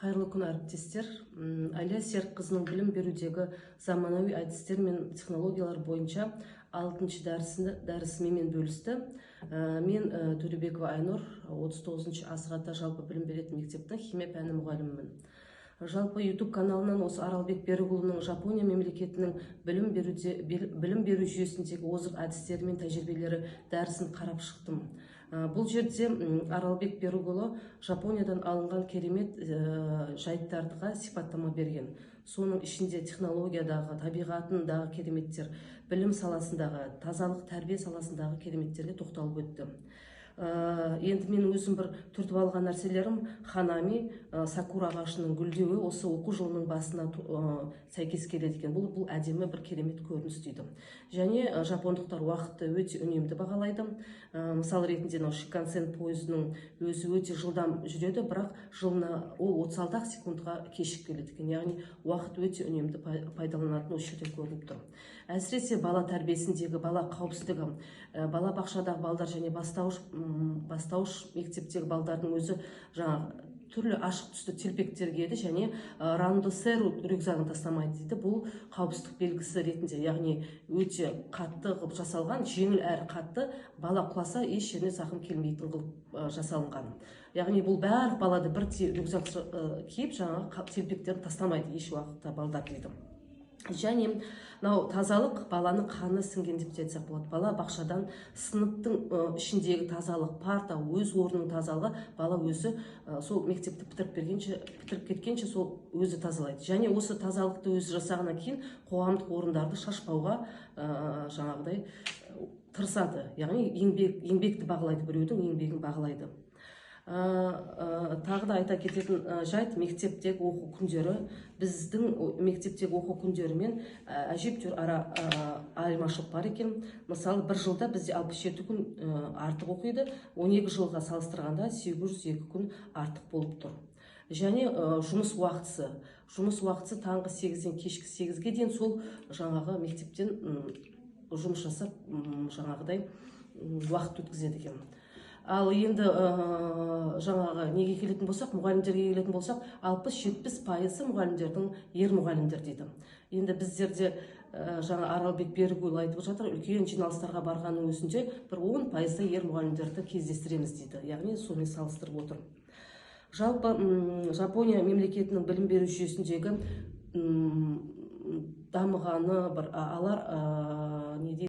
Қайырлы күн, әріптестер! Әлия Серікқызының білім берудегі заманауи әдістер мен технологиялар бойынша алтыншы дәрісімен бөлісті. Мен, Төребекова Айнұр, 39-шы Асық ата жалпы білім беретін мектептің химия пәні мұғалімімін. Жалпы, YouTube каналынан осы Аралбек Берікұлының Жапония мемлекетінің білім беру жүйесіндегі озық әдістері мен тәжірибелері дәрісін қарап шықтым. Бұл жерде Аралбек Берікұлы Жапониядан алынған керемет жайттарға сипаттама берген. Соның ішінде технологиядағы, табиғатындағы кереметтер, білім саласындағы, тазалық, тәрбие саласындағы кереметтерге тоқталып өтті. Енді мен өзім бір түртіп алған нәрселерім: ханами, сакура ағашының гүлдеуі осы оқу жылының басына сәйкес келеді екен. Бұл әдемі бір керемет көрініс дейді. Және жапондықтар уақытты өте үнемді бағалайды. Мысал ретінде, мынау Шинкансен пойызының өзі өте жылдам жүреді, бірақ жылына ол 36 ақ секундқа кешігіп келеді екен. Яғни уақыт өте үнемді пайдаланатын осы жерде көрініп тұр. Әсіресе бала тәрбиесіндегі, бала қауіпсіздігі, бала бақшадағы балдар және бастауыш мектептегі балдардың өзі жаңағы түрлі ашық түсті телпектер киеді және рандосеру рюкзагын тастамайды дейді. Бұл қауіпсіздік белгісі ретінде, яғни өте қатты қылып жасалған, жеңіл әрі қатты, бала құласа, еш жеріне зақым келмейтін қылып жасалынған. Яғни бұл барлық балада бірдей рюкзак киіп, жаңағы телпектерін тастамайды еш уақытта балдар дейді. Және мынау тазалық баланың қаны сіңген деп те айтсақ болады. Бала бақшадан сыныптың ішіндегі тазалық, парта, өз орнының тазалығы, бала өзі сол мектепті бітіріп кеткенше сол өзі тазалайды. Және осы тазалықты өзі жасағаннан кейін қоғамдық орындарды шашпауға жаңағыдай тырысады. Яғни еңбекті бағалайды, біреудің еңбегін бағалайды. Тағы да айта кететін жайт: мектептегі оқу күндері біздің мектептегі оқу күндерімен әжептәуір ара айырмашылық бар екен. Мысалы, бір жылда бізде 67 күн артық оқиды, 12 жылға салыстырғанда 802 күн артық болып тұр. Және жұмыс уақытысы таңғы 8-ден кешкі 8-ге дейін. Сол жаңағы мектептен жұмыс жасап, жаңағыдай уақыт өткізеді екен. Ал енді жаңағы неге келетін болсақ, мұғалімдерге келетін болсақ, 60-70 пайызы мұғалімдердің ер мұғалімдер дейді. Енді біздерде, жаңа Аралбек Берікұлы айтып жатыр, үлкен жиналыстарға барғанның өзінде бір 10 пайыздай ер мұғалімдерді кездестіреміз дейді. Яғни сонымен салыстырып отыр. Жалпы, Жапония мемлекетінің білім беру жүйесіндегі дамығаны бір алар не дейді.